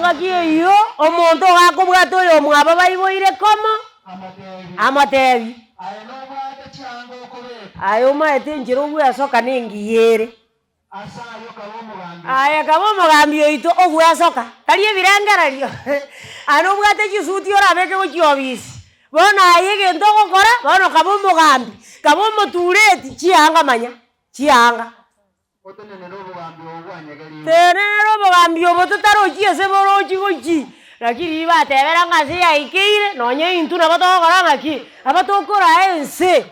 Engaki eyio omonto iga akobwata oyomwabo baiboire komo, amotebi, Aye omaete enchera ogwesoka nengiya ere. Aye kaba omogambi oito ogwesoka, tari ebirengererio, aye nobwate chisuti orabeke gochia obisi, bono aye egento ogokora, bono kaba omogambi, kaba omotureti, chianga manya, chianga. Otenenere obogambi obo bwanyegerirwe. Tenenera obogambi obo totarochi ase borochi gochi. Naki riria batebera ng'a ase yaikeire, nonye intwe nabo togokora ng'aki? Nabo tokoraa ense.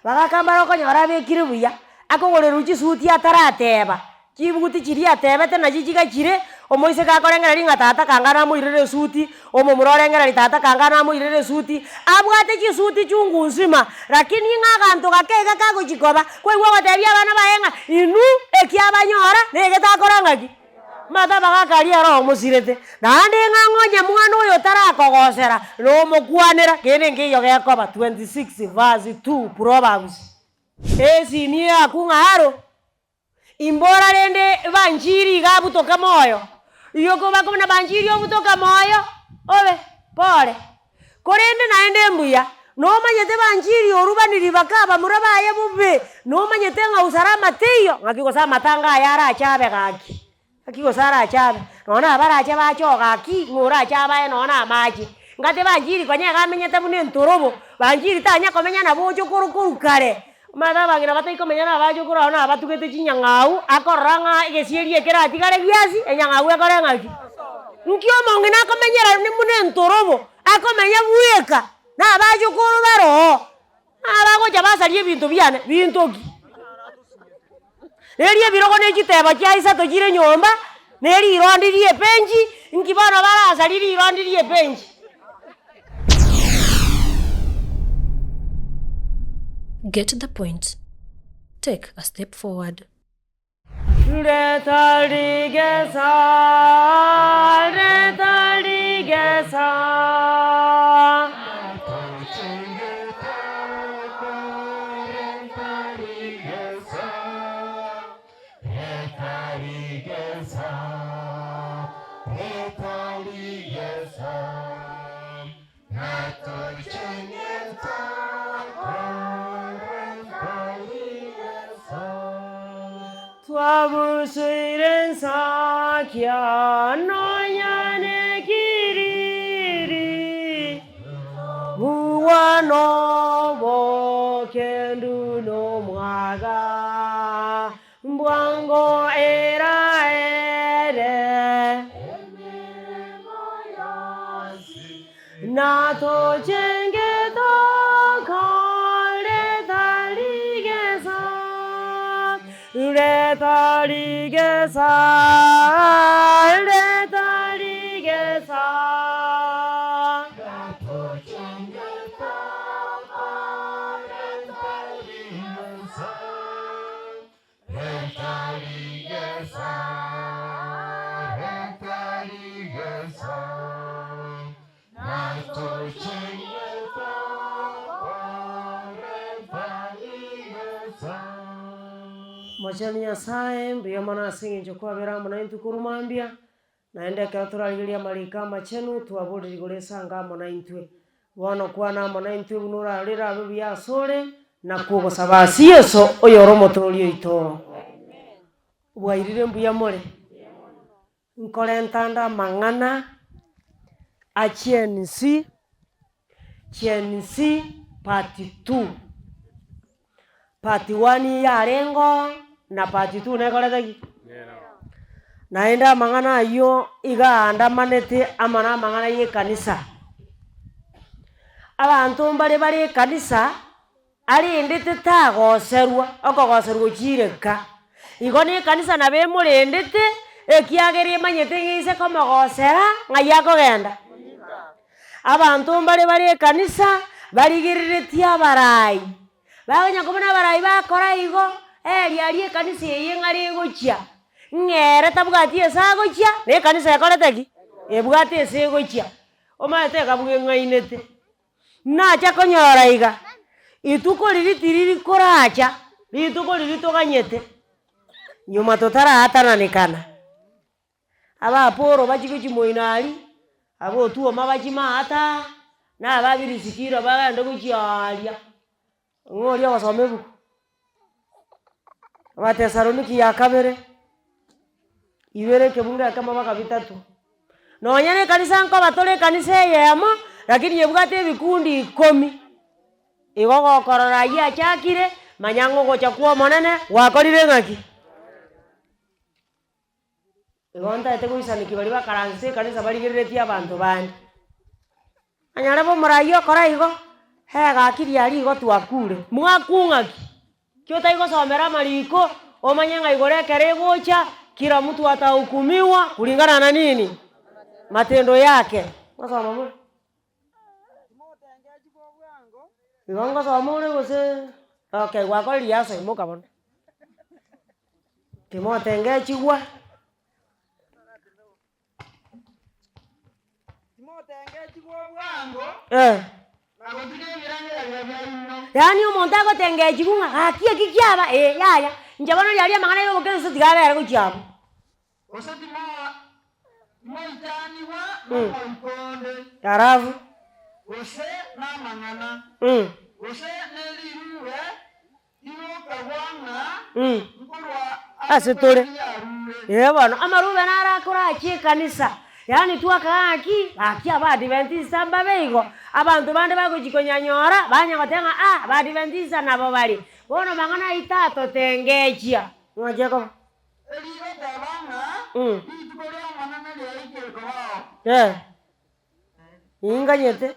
Bagaka mbare okonyora abekire buya, akogorerwa chisuti atarateba, chibuti chiria atebete nachio chigachire, omoiseke akorengereria ng'a tata kanga namoirere esuti, omomura orengereria tata kanga namoirere esuti, abwate chisuti chungu nzima, rakini ng'a aganto gake iga kagochi koba, kwaigwa ogotebia abana baye ng'a inwe ekiabanyora negetakora ng'aki? Omanyete abagaka aria ere omosirete, naende ng'a ng'onye mwana oyo otarakogosera, nomokwanera, kende nkeiyo gekoba 26 verse 2 Proverbs. Esimi eaku ng'a aro, imbora rende banchiri iga abutoke moyo, igo bakobuna banchiri obutoke moyo, obe, pore. Korende naende mbuya, nomanyete banchiri orubaniri baka abamura baye bobe, nomanyete ng'a usalama teiyo, ng'aki gose amatanga aya arache abe gaki, ng'aki gose arache abe, nonya na abarache bache oo gaki, ng'o orache abae nonya na amache. Ngate banchiri konya iga amenyete buna entorobo, banchiri tanya komenya nabo ochokoro korwa kare, omanyete abang'ina batai komenya na abachokoro abwo na abatugete chinyang'au, akorora ng'a egesieri ekeratigare giasi, enyang'au ekore ng'aki? Nki omong'ina akomenyera buna entorobo, akomenya bweka, na abachokoro bare oo, ng'a bagocha basaria ebinto biane, binto ki? Riria ebirogo ne chitebo chia isato chire nyomba, ne rirondi rie ebenchi, inki bono barasarie rirondi rie ebenchi? Get the point. Take a step forward. Reta rigesa, reta rigesa. Twabusuire ensakia nonya nekiriri, Bugwa nobokendu nomwaga, Mbwango eraere. Na tochenge tokoreta rigesa, reta rigesa, reta rigesa. Reta rigesa, reta rigesa, na tochengete koreta rigesa. Mochenu Nyasae, mbuya mono ase eng'encho kwabera amo naintwe korwa mambia, naende ekero torarigereria amariko amachenu, twaborire igoro esango amo naintwe. Bono kwana amo naintwe buna orarore abe buya asore, nakwo ogosaba ase Yeso, oyore Omotoori oito. Bwairire mbuya more? Nkorenta ande amang'ana a Gen-z, Gen-z part two. Part one yarenge oo, na part two nekorete ki? Naende amang'ana ayio iga aandamanete amo na amang'ana ya ekanisa. Abanto mbare bare ekanisa, arendete tagoserwa, okogoserwa gochiire nka. Igo na ekanisa nabo emorendete, ekiagera emanyete ng'a ise komogosera, ng'ai akogenda? Abanto mbare bare ekanisa, barigereretie abarai, bakonya kobuna abarai bakora igo, eria aria ekanisa eye ng'are egochia, ng'a ere tabwati ase agochia, na ekanisa ekorete ki? Ebwate ase egochia. Omanyete ekabuga eng'ainete, nacha konyora iga, rituko riria tiriri koracha, rituko riria toganyete, nyuma totaraatananekana. Aba Apolo bachie gochia moino aria, aba Otuoma bachie maata, na aba Birisikila bagende gochia aaria, ng'o oria ogosoma ebuku? Abatesaloniki ya kabere, ibere ekebungo ekemo mpaka bitato. Nonya na ekanisa nkoba tore ekanisa eyemo, lakini ebwate ebikundi ikomi. Igo gokorora ayio achakire, manya ng'a ogocha kwa Omonene gwakorire ng'aki? Igo ntaete goisanekia baria bakaransete ekanisa barigereretie abanto bande. Onyore bo omorai okora igo, eh gaki riaria igo twakure, mwakwa ng'aki? Ki otari gosomera amariko, omanye ng'a igoro ekero egocha, kila mtu atahukumiwa kulingana na nini? Matendo yake. Ngosoma more? Igo ngosoma ore gose okay gwakora riaso imoka bono. Timotengechigwa. Yaani omonto agotengechigwa ng'a gaki eki kiaba eh yaya, inche bono riaria amang'ana ya obokristo tiga abere gochia abwo. Gose timoichanigwa nomoika onde, Alafu. gose namang'ana, gose nerirube rigokagwa ng'a nkorwa Ase tore. riarure. Ee bono, amarube naro akorachie ekanisa, yaani twakaga ng'aki, gaki Abaadventista mbabe igo, abanto bande bagochia konyanyora, banya goteba ng'a ah, Abaadventista nabo bare. Bono mang'ana ayio tatotengechia. Ng'achia koba. Erigoteba ng'a rituko ri'Omonene riaikire kobao. Ninganyete.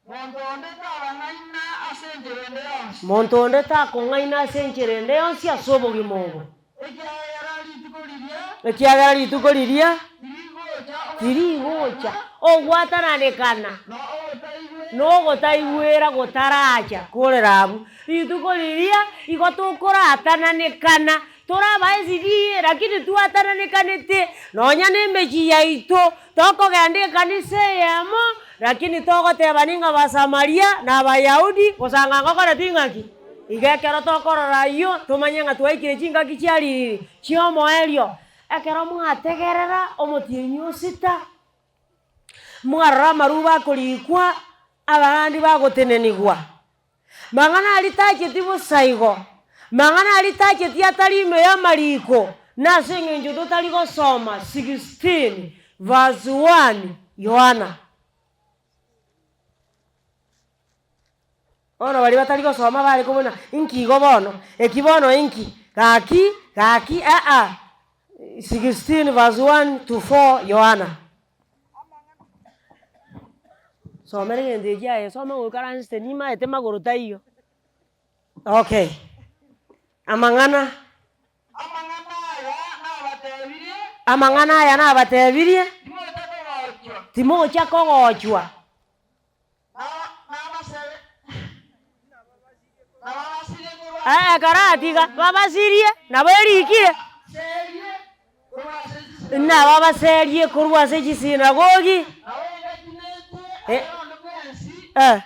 Monto onde tabang'aina ase enchera ende yonsi. Monto onde takong'aina ase enchera ende yonsi ase obogima obo. Ekiagera rituko riria. Ekiagera rituko riria. Tirigocha Tirigocha ogwatananekana. Na ogotaigwera. Na ogotaigwera gotaracha korera abwo. Rituko riria igo tokoratananekana Tore abaesibie, lakini twatananekanete nonya nemechie yaito, tokogenda ekanisa eyemo, lakini togotebani ng'a Abasamaria na Abayahudi, gosanga ngokoreti ng'aki? Iga ekero tokorora ayio, tomanye ng'a twaikire chingaki chia ririri chi'omoerio. Ekero mwategerera omotienyi o sita, mwarora amaruba akorikwa, abande bagotenenigwa. Mang'ana aria tacheti bosa igo, mang'ana aria tacheti atari ime y'amariko, nase eng'encho totari gosoma 16 verse 1 Yohana. Bono baria batari gosoma bare kobuna inki igo bono, eki bono inki, gaki, gaki aa, 16 verse 1 to 4 Yohana. Somera egento ekio aye, soma goikaransete nimaete magoro taiyo. Okay, amang'ana. Amang'ana aya nabatebirie. Amang'ana aya nabatebirie. Timocha kogochwa. Timocha kogochwa. Ee, karatiga, babasirie, nabo erikire. Nababaserie korwa ase chisinagogi. Eh, eh.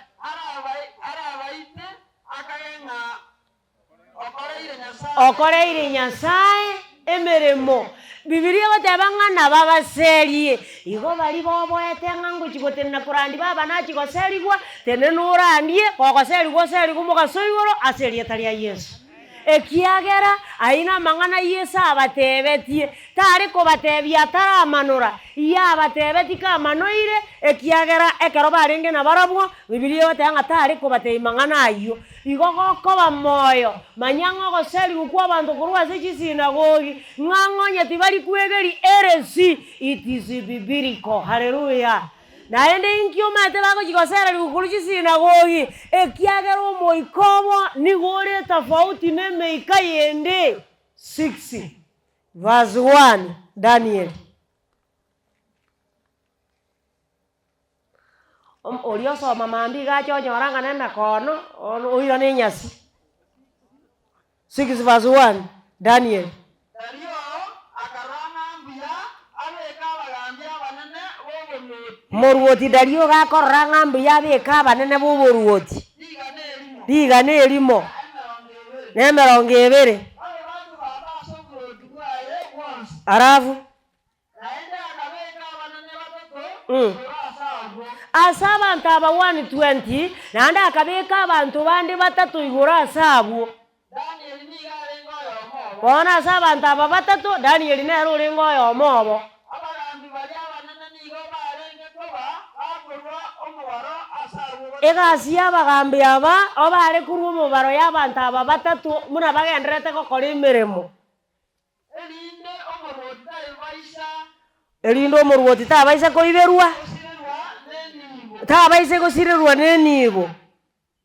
Okoreire Nyasae emeremo. Bibilia egoteba ng'a nababaserie. Igo baria boboete ng'a ngochia gotenena korandia baba nachia goserigwa, tenena orandie, gogoserigwa oserigwe omogaso igoro ase erieta ria Yeso. Ekiagera ayio namang'ana Yeso abatebetie, tare kobatebia ataramanora, yabatebetie kamanoire, ekiagera ekero barenge nabarabwo, Bibilia egoteba ng'a tare kobatebia mang'ana ayio. Igo gokoba moyo, manya ng'a ogoserigwa kw'abanto korwa ase chisinagogi, ng'a ng'onye tibari kwegeri eresi, it is biblical. Haleluya! Naende inki omanyete bagochia gosererigwa korwa chisinagogi? Ekiagera omoika obo nigo ore etafauti nemeika yende. 6 verse 1 Danieli. Oria osoma mambia iga ache onyora ng'a nemekono, bono oirane enyasi. 6 verse 1, Daniel. Dario akarora ng'a mbuya abeke abagambi abanene b'oboruoti. Moruoti Dario iga akorora ng'a mbuya abeke abanene b'oboruoti. Rigana erimo. Rigana erimo. Na emerongo ebere. Na emerongo ebere. Babe bakobamba ase oboruoti bwaye bwonsi. Alafu. Naende Igoro ase abwo. Ase abanto aba 120, naende akabeka abanto bande batato igoro ase abwo. Danieli nigo arenge oyomo obo. Bono ase abanto aba batato, Danieli nere orenge oyomo obo. Abagambi baria abanene nigo barenge koba bakorua omobaro ase abwo batato. Egasi y'abagambi aba obare korua omobaro y'abanto aba batato buna bagendererete gokora emeremo. Erinde omorwoti taibaisa. Erinde omorwoti tabaisa koiberwa. Gosirerwa nenibo. Tabaisa gosirerwa nenibo.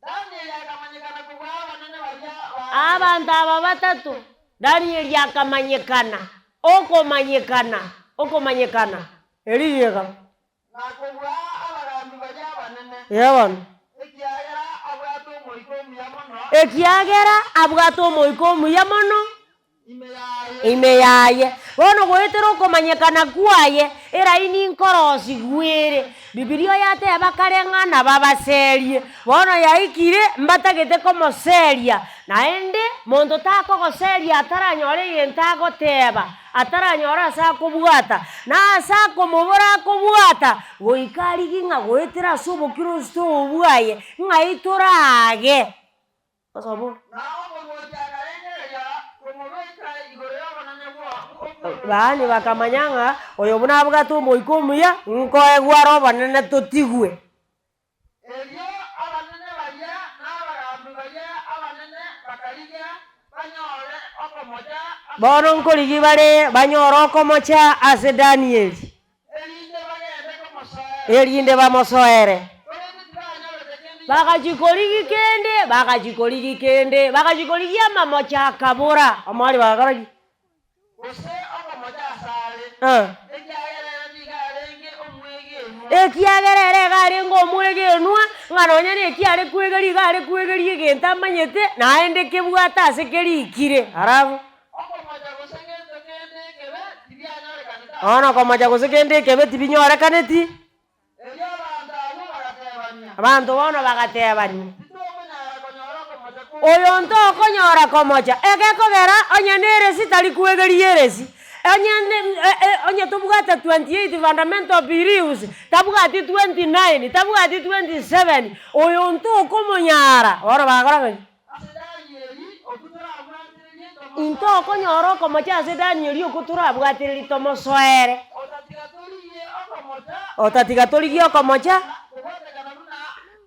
Danieli akamanyekana kobua abanene baria baye. Abanto aba batato, Danieli akamanyekana, okomanyekana, okomanyekana, erigiga. Na kobua abagambi baria abanene. Ee bono. Ekiagera abwate omoika omuya mono. Ekiagera abwate omoika omuya mono. Ime yaye. Ime yaye. Bono goetera okomanyekana kwaye, eraini nkorosigwa ere. Bibilia oyateba kare ng'a nababaserie, bono yaikire mbatagete komoseria, naende monto takogoseria ataranyora egento agoteba, ataranyora ase akobwata, na ase akomobora akobwata, goika arigie ng'a goetera ase obokristo obo bwaye, ng'ai toraage. Osome. Na omorwoti akarengereria komobeka igoro y'obonene bw'oborwoti. Baani bakamanya ng'a oyo buna abwate omoika omuya, nkoegwa are obonene totigwe. Erio abanene baria na abagambi baria abanene bakarigia banyore okomocha ase. Bono nkorigia bare banyore okomocha ase Danieli. Erinde bagende komosoera. Erinde bamosoere. Korende tibanyorete kende. Bagachia korigia kende, bagachia korigia kende, bagachia korigia amamocho akabora. Omwari bagakora ki? Gose okomocha asare, ekiagera ere nigo arenge omwegenwa. Ekiagera ere iga arenge omwegenwa, ng'a nonya na eki are kwegeria iga are kwegeria egento amanyete, naende kebwate ase kerikire. Alafu. Okomocha gose gento kende ekebe tibianyorekanete ase. Bono okomocha gose kende ekebe tibinyorekaneti. Erio abanto abwo bagatebania. Abanto bono bagatebania. Titokonyara konyora okomocha kw'omonto. Oyo ntokonyora komocha. Egekogera onye neresi tari kwegeria eresi, onye ne onye tobwate 28 fundamental beliefs, tabwati 29, tabwati 27, oyo ntokomonyara. Bono bagakora ng'aki? Ase Danieli, okwo torabwatererie tomosoere. Intokonyora okomocha ase Danieli okwo torabwatererie tomosoere. Otatiga torigie okomocha. Otatiga torigie okomocha. Kobwatekana buna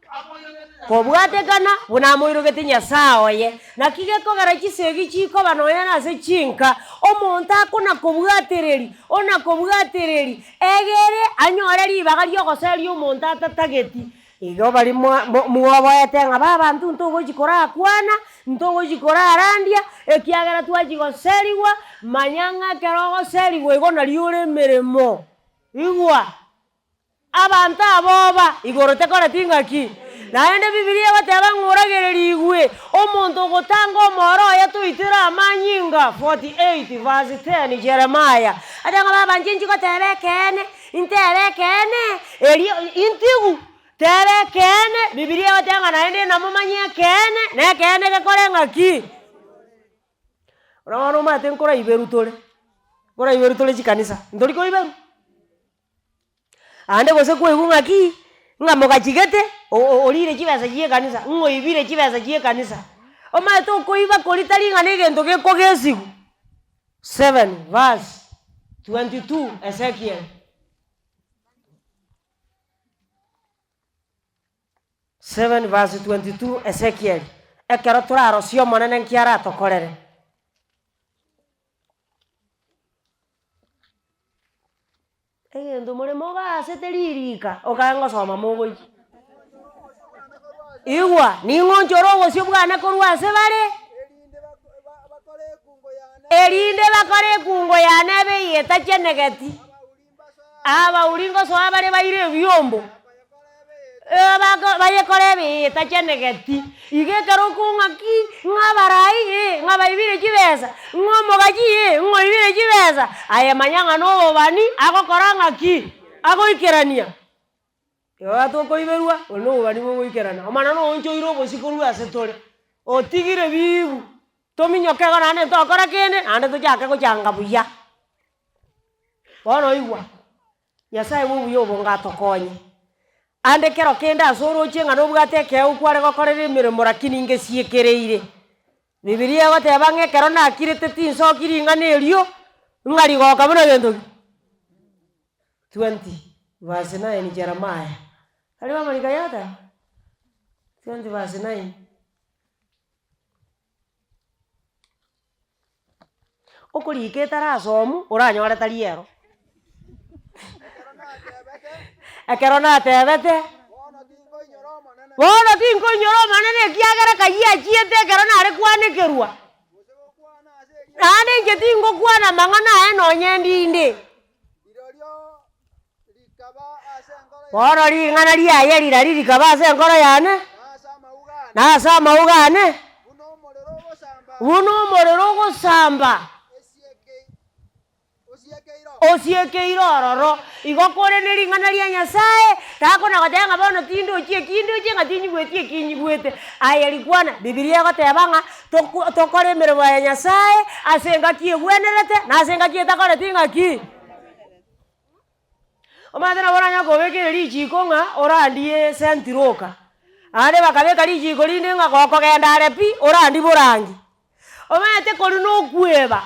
amoirogete Nyasae. Kobwatekana buna amoirogete Nyasae oye. Naki gekogera chisegi chikoba nonya nase chinka, omonto akona kobwatereri, ona kobwatereri, egere anyore ribaga riogoseria omonto atatageti. Igo baria mwa mo mwoboete ng'a babanto ntogochi korakwana, ntogochi korarandia, ekiagera twachia goserigwa, manya ng'a ekero ogoserigwa igo nario ore emeremo. Igwa! Abanto aboba, igoro tekoreti ng'aki? Naende Bibilia egoteba ng'a oragererigwe, omonto ogotanga omoro oye toitere amanyinga, 48 verse 10 Jeremiah. Ate ng'a baba inche nchigoteba ekeene, Intebe ekeene, erio intigu, teba ekeene, Bibilia egoteba ng'a naende namomanye ekeene, na ekeene gekore ng'aki? Buna bono omanyete nkoraiberwa tore, nkoraiberwa tore chikanisa, ntori koiberwa? Aande gose kwaigwa ng'aki, ng'a mogachigete, o- orire chibesa chia ekanisa, ng'a oibire chibesa chia ekanisa, omanyete okoiba koria tari ng'a na egento gekogesiwa. 7 verse 22 Ezekiel. 7 verse 22 Ezekiel, ekero torarosie Omonene nki aratokorere? Egento more mogaasete ririka, okae ngosoma mogoikia. Igwa, ning'o onchore obosio bwane korwa ase bare? Erinde bakore ekungo yane ebe eyetachenegeti. Abauri ngosoa bare baire ebiombo, bayekore ebe eyetachenegeti. Igo ekero okong'a ki, ng'a abarai eh, ng'a baibire chibesa, ng'a omogachi eh, ng'a oibire chibesa, aye manya ng'a na obobani agokora ng'aki, agoikerania. Igo tokoiberwa, oria na obobani bogoikerana, omana noonchoire obosio korwa ase tore, otigire bibu, tominyoke igo naende ntokora kende, naende tochake gochanga buya. Bono oigwa. Nyasaye bwa obuya obonge atokonye. Ande kero kende ase oroche ng'a nobwate ekeegwa kware gokorera emeremo rakini ngesiekereire. Bibilia egoteba ng'a ekero nakirete tinsoki ring'ana erio, ng'a rigoka buna gento ki? 20 verse 9 Jeremiah. Tari amariko ayio agoteba? 20 verse 9. Okorika etarasomu oranyore tari ero. Ekero natebete, bono tinkoinyora Omonene ekiagera kayio achiete ekero nare kwanekerwa, naende inche tingokwana amang'ana aye nonye ndinde. Bono ring'ana riaye riria rikaba ase enkoro yane, na ase amauga ane, buna omorero ogosamba osiekeire ororo. Igo kore ne ring'ana ria Nyasaye, takona goteba ng'a bono tindochi eki ndoche ng'a tinyigweti eki nyigwete. Aye rikwana, Bibilia egoteba ng'a toko tokore emeremo ya Nyasaye ase engaki egwenerete, na ase engaki etakoreti ng'aki? Omanyete nabo oranyare kobekera richiko ng'a orandie esenti roka, naende bakabeka richiko rinde ng'a gokogenda are pi, orandie borangi. Omanyete koria na okweba,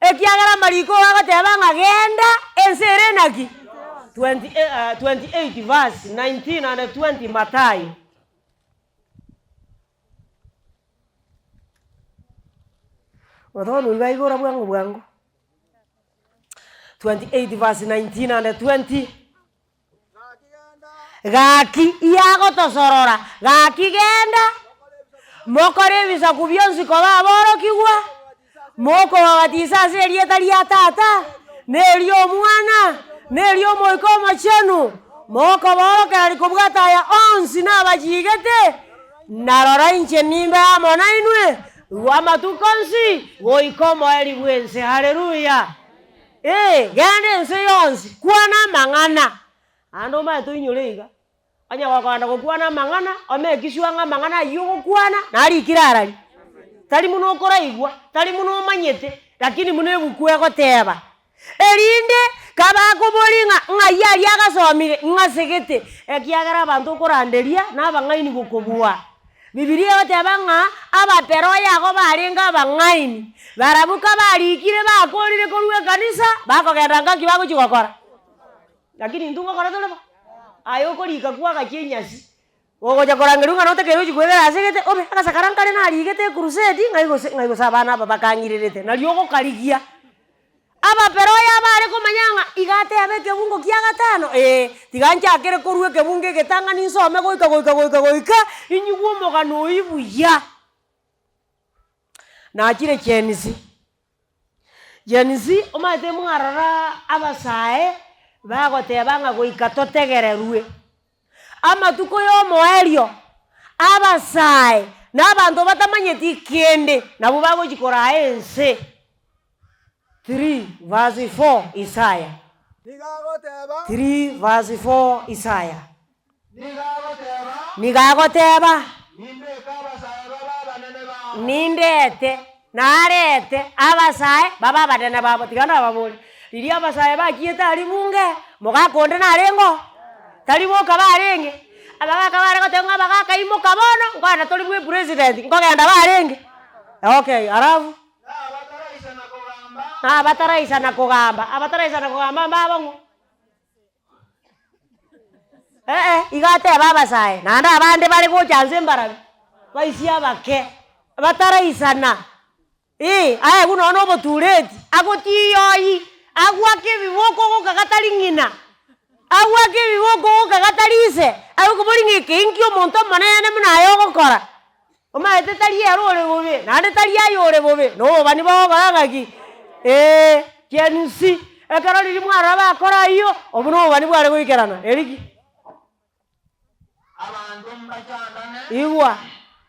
ekiagera amariko igo agoteba ng'a genda ense ere naki? 28 verse 19 and 20 Mathayo. Bono iga aigora bwango bwango. 28 verse 19 and 20. Gaki iyagotosorora, gaki genda, mokore ebisaku bionsi koba aborokigwa, mokobabatisa ase erieta ria Tata, na eri'Omwana, na eri'Omoika Omochenu, mokoborokereria kobwata aya onsi nabachigete, na rora inche nimbe amo nainwe amatuko onsi goika omoerio bw'ense. Haleluya! Ee, genda ense yonsi, kwana amang'ana. Naende omanyete oinyore iga, onye gokogenda gokwana amang'ana, omake sure ng'a amang'ana ayio ogokwana narikire arari, tari buna okoraigwa, tari buna omanyete, lakini buna ebuku egoteba. Erinde kabakoboria ng'a ng'ai aria agasomire, ng'asegete, ekiagera abanto okoranderia na abang'aini gokobua. Bibilia egoteba ng'a abaperoya ago barenge abang'aini, barabwo kabarikire bakorire korwa ekanisa, bakogenda ngaki bagochia gokora. Lakini intwe ngokora tore bo? Aye okorika kwagachia enyasi, gogocha korangerigwa ng'a notakeire ochie koegera ase egete, obe agasakara nkare narigete ecrusade ng'ai gose ng'ai gose abana aba bakang'irerete, nario ogokarigia. Abaperoya abare komanya ng'a iga atebe ekebungo kia gatano, ee, tiga nchakere korwa ekebungo egetang'ani nsome goika goika goika goika, inyigwe omogano oyio buya. Nachire Gen Z, Gen Z omanyete mwarora abasae bagoteba ng'a goika totegererwe. Amatuko y'omoerio, abasae na abanto batamanyeti kende nabwo bagochia koraa ense. 3 verse 4 Isaya. Nigo agoteba. 3 verse 4 Isaya. Nigo agoteba. Nigo agoteba. Nimbeke abasae babe abanene babo. Nindete, narete abasae babe abanene babo. Tiga nababorie, riria abasae bachiete aria bunge, mogaka onde narenge oo? Tari boka barenge? Abagaka bare goteba ng'a abagaka imoka bono, nkogenda tori bwa epresident, nkogenda barenge? Okay, alafu? Na abataraisana kogamba, abataraisana kogamba mbabo ng'o? Eh eh, iga ateba abasae, naende abande bare gocha nse mbarabi, baisia abake, bataraisana, eh, aye buna nonya obotureti, agotiia oyio, agwake ebiboko ogokaga tari ng'ina, agwake ebiboko ogokaga tari ise, agokoboria ng'a eke inki omonto omonene buna aye ogokora. Omanyete tari ere ore bobe, naende tari aye ore bobe, na obobani bogokora ng'aki? Ee, Gen Z, ekero riria mwarora bakora ayio, obwo na obobani bware goikerana. Eriki? Abanto mbachandane. Igwa,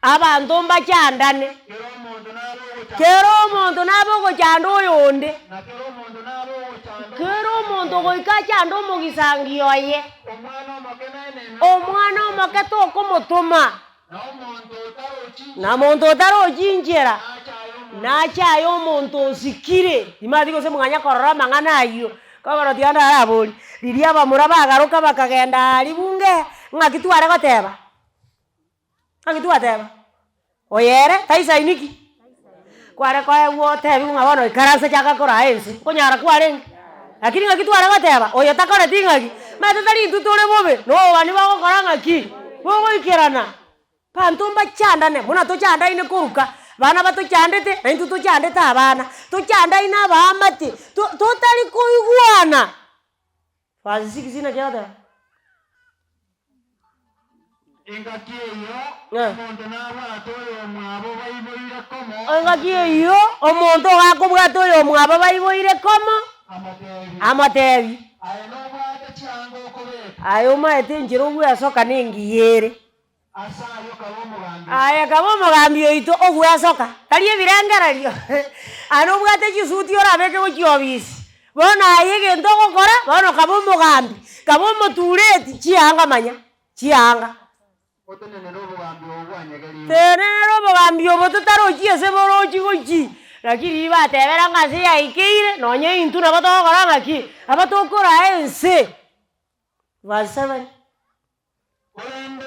abanto mbachandane. Kera omonto nabe ogochanda. Kera omonto nabe ogochanda oyonde. Na kera omonto nabe ogochanda. Kera omonto goika achande omogisangio oye. Omwana omoke naenenwe. Omwana omoke tokomotoma. Na monto otarochi inchera, nachaye omonto osikire. Timanyeti gose mwanya korora amang'ana ayio. Kobono tiga ndaraborie, riria abamura bagaruka bakagenda aria bunge, ng'aki tware goteba? Ng'aki twateba? Oyo ere taisaini ki? Kware koegwa otebiwe ng'a bono ikaransa chaka koraa ense, nkonyara kwarenge? Lakini ng'aki tware goteba, oyo takoreti ng'aki? Omanyete tari intwe tore bobe, na obobani bogokora ng'aki? Bogoikerana. Abanto mbachandane buna tochandaine koruka, abana batochandete, na intwe tochandete abana, tochandaine abaamate, to- totari koigwana. Verse 6 naki egoteba? Engaki eyio Eh. omonto nabwate oyomwabo baiboire komo, Engaki eyio omonto iga akobwata oyomwabo baiboire komo, amotebi, amotebi, Aye nobwate chianga okobeka. Aye omaete enchera ogwesoka nengiya ere. Ase ayio kaba omogambi Aye kaba omogambi oito ogwesoka, tari ebirengererio, aye nobwate chisuti orabeke gochia obisi, bono aye egento ogokora, bono kaba omogambi, kaba omotureti, chianga manya, chianga. Otenenere obogambi obo bwanyegerirwe. Tenenera obogambi obo totarochi ase borochi gochi, lakini riria batebera ng'a ase yaikeire, nonye intwe nabo togokora ng'aki, aba tokoraa ense. Verse 7. Korende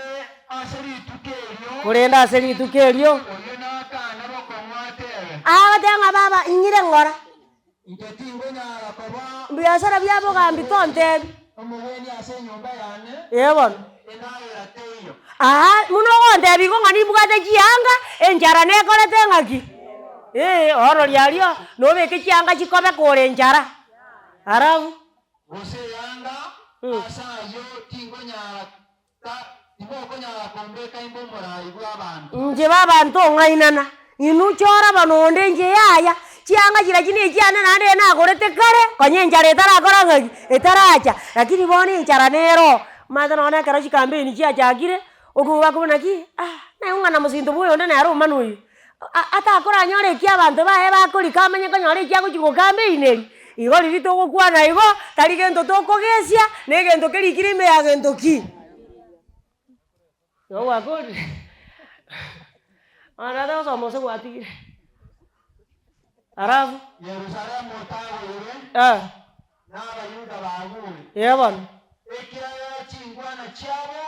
ase rituko erio. Korende ase rituko erio. Oyio nakane bokong'u atebe. Agoteba ng'a baba, ing'ire ng'ora. Inche tingonyara koba. Mbiasara bia bogambi tontebi. Omogeni ase enyomba yane. Ee bono. Endagera teiyo. Aa, buna ogontebia igo ng'a nimbwate chianga, enchara nekorete ng'aki? Ee, bono riario, nobeke chianga chikobeka ore enchara, alafu. Gose eanga, ase ayio tingonyara ta, timokonyara kombeka imbe omorai bw'abanto. Inche b'abanto ong'ainana, inwe chora bono onde inche yaya, chianga chiria ne echiane naende eye nagorete kare, konya enchara etarakora ng'aki, etaracha, lakini bono enchara nero oo. Omanyete nonye na ekero chikampeni chiachakire, okobua bakobua naki, ah, naye ong'ana mosinto bwa oyonde nere omana oyio, Atakoranyore eki abanto baye bakorika amanye konyora eki agochia gokambeini igo riria togokwana igo, tari gento tokogesia, na egento kerikire ime ya gento ki? Igo gwakorire, bono tata gosoma gose gwatigire. Alafu. Yerusalemu otagoirwe, Eh. na Abayuda baguure. Ee bono. Ekiagera chinkwana chiabo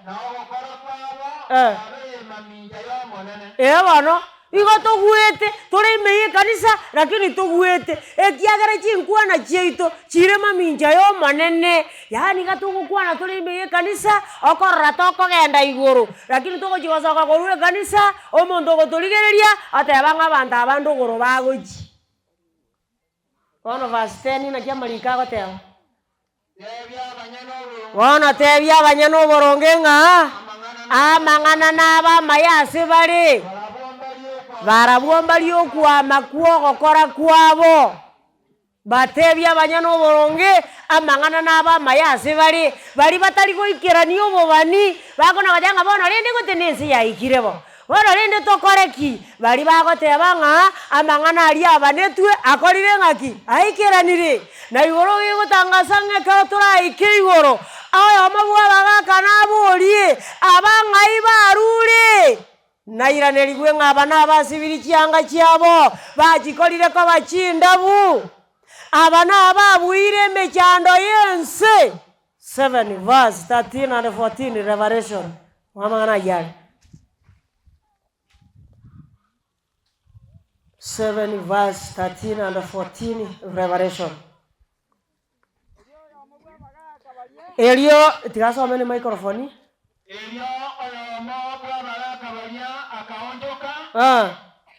na ogokora kwabo kwabeire mamincha y'Omonene. Ee bono, igo togwete, tore ime y'ekanisa, lakini togwete, ekiagera chinkwana chiaito chire mamincha y'Omonene. Yaani iga togokwana tore ime y'ekanisa, okorora tokogenda igoro, lakini togochia gosoka korwa ekanisa, omonto ogotorigereria, oteba ng'a abanto aba ndogoro bagochia. Bono verse 10 naki amariko agoteba. Tebia abanyene oboronge. Bono tebia abanyene oboronge ng'a amang'ana nabe amaya ase bare, barabwo mbarie okwama kw'ogokora kwabo. Batebie abanyene oboronge, amang'ana nabe amaya ase bare, baria batari goikerania obobani, bakona goteba ng'a bono rende gote nense yaikire bo. Bono rende tokore ki? Baria bagoteba ng'a amang'ana aria abanetwe akorire ng'aki? Aikeranire. Na igoro gegotangasa ng'a ekero toraike igoro, oyomo bw'abagaaka naborie, Aba ng'ai barure? Nairaneriwe ng'a aba nabasibiri chianga chiabo, bachikorire koba chindabu. Aba nababuire emechando y'ense. 7 verse 13 and 14 Revelation, amang'ana ayio are. 7 verse 13 and 14 Revelation. Erio, tiga asome ne microphone. Erio oyomo bw'abaraka baria akaonchoka, Ah,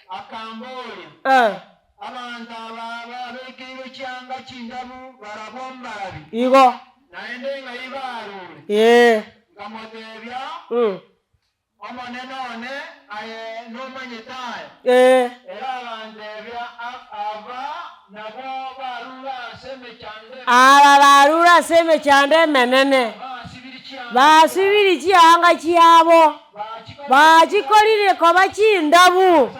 akamboria, ah. Abanto aba babekeirwe chianga chindabu barabwo mbarabi, Igo. naende ng'ai barure? Ee. Nkamotebia, Mm. Omonene one, aye nomanyete aya. Ee. Ere agantebia, Aba nabwo barure ase emechando emenene. Aba barure ase emechando emenene. Basibiri chianga Basibiri chianga chiabo, bachikorire koba chindabu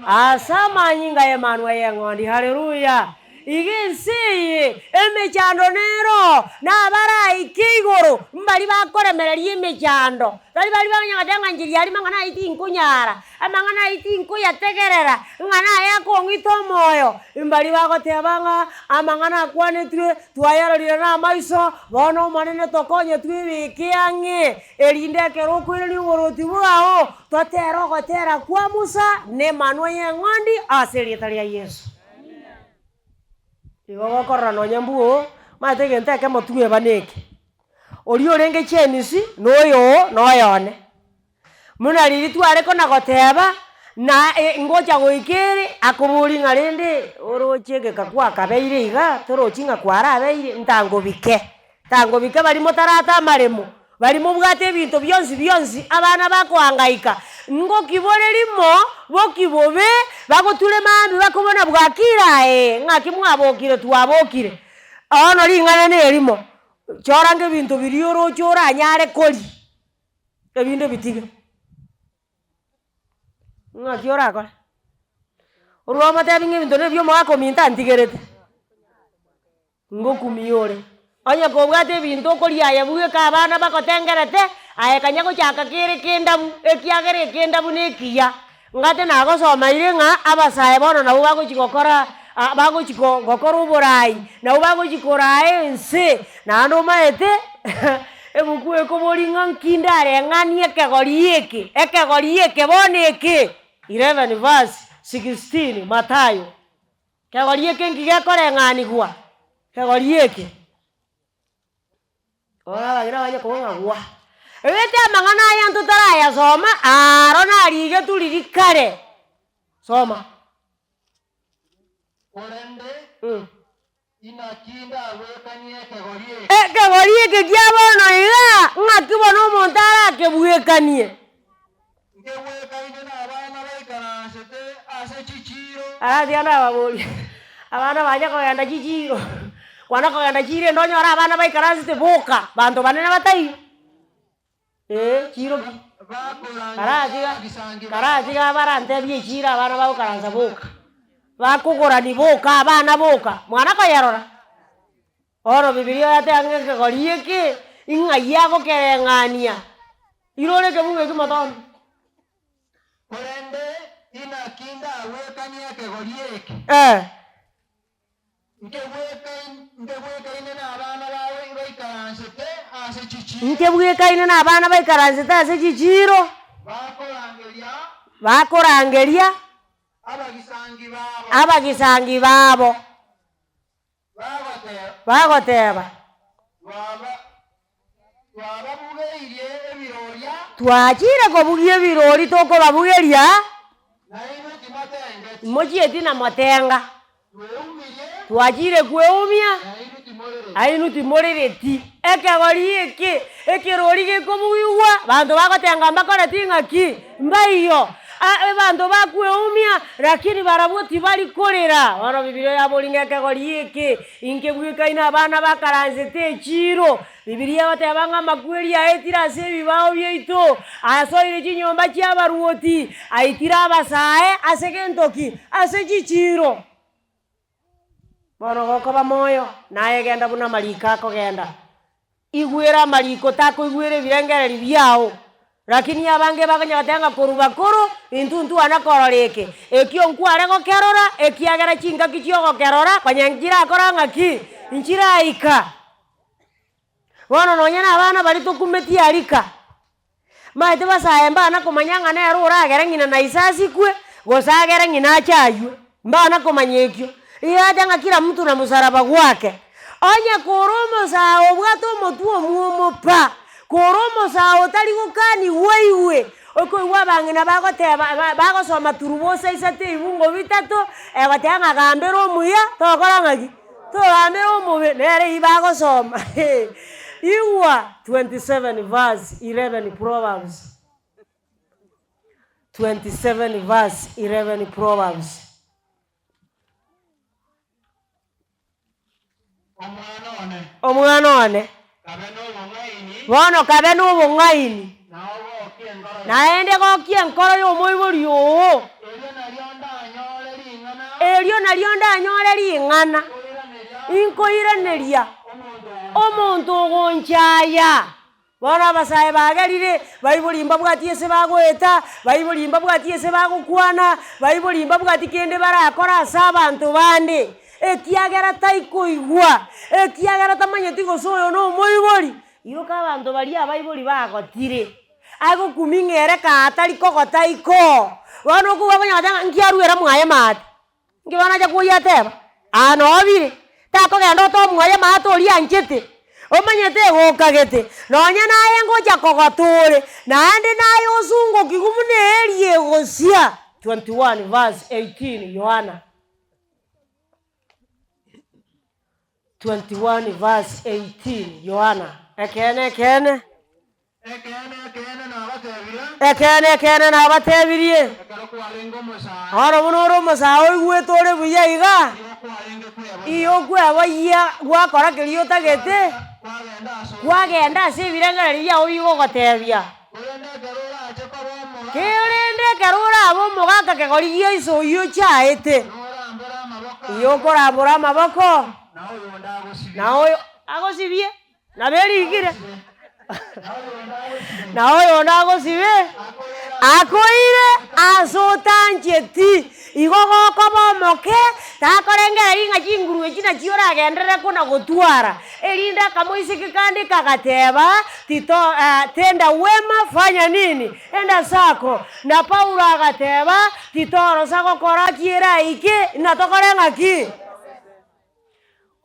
ase amanyinga y'Emanwa y'Eng'ondi. Haleluya! Iga ense eye emechando nero, na abaraike igoro mbari bakoremereria emechando, tari baria bakonya goteba ng'a inche riaria mang'ana ayio tinkonyara, amang'ana ayio tinkoyategerera, ng'a naye akong'ita omoyo, mbari bagoteba ng'a amang'ana akwanetwe twayarorire na amaiso, bono Omonene tokonye twebeke ang'e, erinde ekero okoirania oborwoti bwao, totere ogotera kwa Musa na emanwa y'eng'ondi ase erieta ria Yeso. Igo gokorora nonye mbuo, omanyete egento ekemo twebane eke, oria orenge James, na oyo oo, na oyone. Buna riria tware kona goteba, na ngocha goika ere, akoboria ng'a rende oroche egeka kwakabeire igaa, torochi ng'a kwarabeire, ntangobike, ntangobike baria motarata amaremo. Baria mobwate ebinto bionsi bionsi, abana bakohangaika, ngokibore rimo, bokibobe, bagoture mambia bakobona bwakire aye, ng'aki mwabokire twabokire. Bono ring'ana nerimo, chora ebinto biria oroche oranyare koria, ebinde bitige. Ng'aki orakore? Orwa omotebi ng'a ebinto nebia omogaka ominto antigerete. Ngokumia ore. Onye kobwate ebinto okoria aye bweka abana bagotengerete, aye kanya gochaka kere kendabu, ekiagera ekendabu na ekiya. Ngate nagosomeire ng'a abasae bono nabwo bagochi gokora bagochi gokora oborai, nabwo bagochi koraa ense, naende omanyete ebuku ekoboria ng'a nki ndareng'anie ekegori eke, ekegori eke bono eke, 11 verse 16 Mathayo. Kegori eke nki gekoreng'anigwa? Kegori eke. Bono abageni abanye kobua ng'a gwa. Egete amang'ana aya ntotarayasoma, aro narigetwe riria kare. Soma. Korende inaki ndagwekanie ekegori eke? Ekegori eke kia bono iga, ng'aki bono omonto arakebwekanie? Nkegwekaine nabana baikaransete ase chichiiro. Aratiga nababoria, abana bacha kogenda chichiiro, kwana kogenda chiiro ende onyore abana baikaransete boka, banto banene bataiyo, eh chiiro ki? Bakorangeria Karatiga abagisangi babo. karatiga barantebie echiiro abana bagokaransa boka, bakogorani boka abana boka, mwana koyerora. Bono Bibilia yateba ng'a ekegori eke, ing'ai agokereng'ania, irore ekebungo ekio motondo. Korende inaki ndagwekanie ekegori eke? Eh. Nkegwekaine nabana baikaransete ase chichiiro. Nkebwekaine nabana baikaransete ase chichiiro. Bakorangeria. Bakorangeria. Abagisangi babo. Abagisangi babo. Bagoteba, Twachire kobugia ebirori tokobabugeria, mochieti na motenga. Twachire kweumia, ainwe timorereti. Ekegori eke, ekerori gekobugigwa, banto bagotenga mbakoreti ng'aki? Mbaiyo, abanto bakweumia, lakini barabwo tibari korera. Bono Bibilia yaboria ng'a ekegori eke, inke bwekaine abana bakaransete echiiro. Bibilia egoteba ng'a amakweri aetire ase ebibao biaito, asoire chinyomba chi'abaruoti, aitire abasae ase gento ki? Ase chichiiro. Bono gokoba moyo, naye genda buna amariko akogenda. Igwera amariko takoigwera ebirengererio biao. Lakini abange bakonya goteba ng'a korwa bakoro, intwe ntwana korora eke, ekio nkware gokerora, ekiagera chingaki chiogokerora, konya nchirakora ng'aki? Nchiraika. Bono nonye na abana baria tokumetie arika, Omanyete basae mbana komanya ng'a nere oragere ng'ina na ise asikwe, gose agere ng'ina ache aywe, mbana komanya ekio. Riacha ng'a kila mtu na msalaba gwake. Onye kore omosae obwate omotwe omwomo pa, kore omosae otari gokanigwa aigwe, okoigwa abang'ina bagoteba ba bagosoma turubosa isato ebibungo bitato, egoteba ng'a gambera omuya, tokora ng'aki? Togambere omobe, nere eyio bagosoma. Igwa 27 verse 11 Proverbs 27 verse 11 Proverbs. Omwana one, Omwana one, kabe nobong'aini, bono kabe nobong'aini, na ogokie enkoro yao. naende gokia enkoro y'omoibori oo. Erio nario ndanyore ring'ana. Erio nario ndanyore ring'ana, inkoiraneria omonto ogonchaya. Bono abasae bagerire, baibori mbabwati ase bagoeta, baibori mbabwati ase bagokwana, baibori mbabwati kende barakore ase abanto bande, ekiagera taikoigwa, ekiagera tamanyeti gose oyo na omoibori. Iroka abanto baria abaibori bagotire, agokumia ng'a ere kaa tari kogota ikoo, bono okobua okonyora goteba ng'a nki aruera mwaye maate. Inki bono acha koyia ateba, Aa nobire, takogenda otomwoye amato oria anchete, omanyete egokagete, nonya naye ngocha kogota ore, naende naye osungokigwe buna eeri egosia. 21 verse 18 Yohana 21 verse 18 Yohana. Ekeene, ekeene. Ekeene, ekeene, nabatebirie. Ekeene, ekeene, nabatebirie. Ekero kwarenge omosae. Bono buna ore omosae oigwete ore buya iga. Igo kwarenge kweboyia. Igo okweboyia gwakora keria otagete. Kwagenda ase. Kwagenda ase ebirengererio biao bigogotebia. Korende ekero orache koba omogaka. Korende ekero orabe omogaka kegori gia iso oyio ochaete. Norambore amaboko. Igo okorambora amaboko. Na oyonde agosibie. Na oyo agosibie. Nabo erikire, na oyonde agosibe, akoire ase otancheti. Igo gokoba omoke, takorengereria ng'a chinguru echi nachio oragenderere kona gotwara. Erinde akamoiseke kande kagateba, tito tenda wema fanya nini? Enda zako. Na Paulo agateba, titorosa gokora ki eraike, inatokore ng'aki?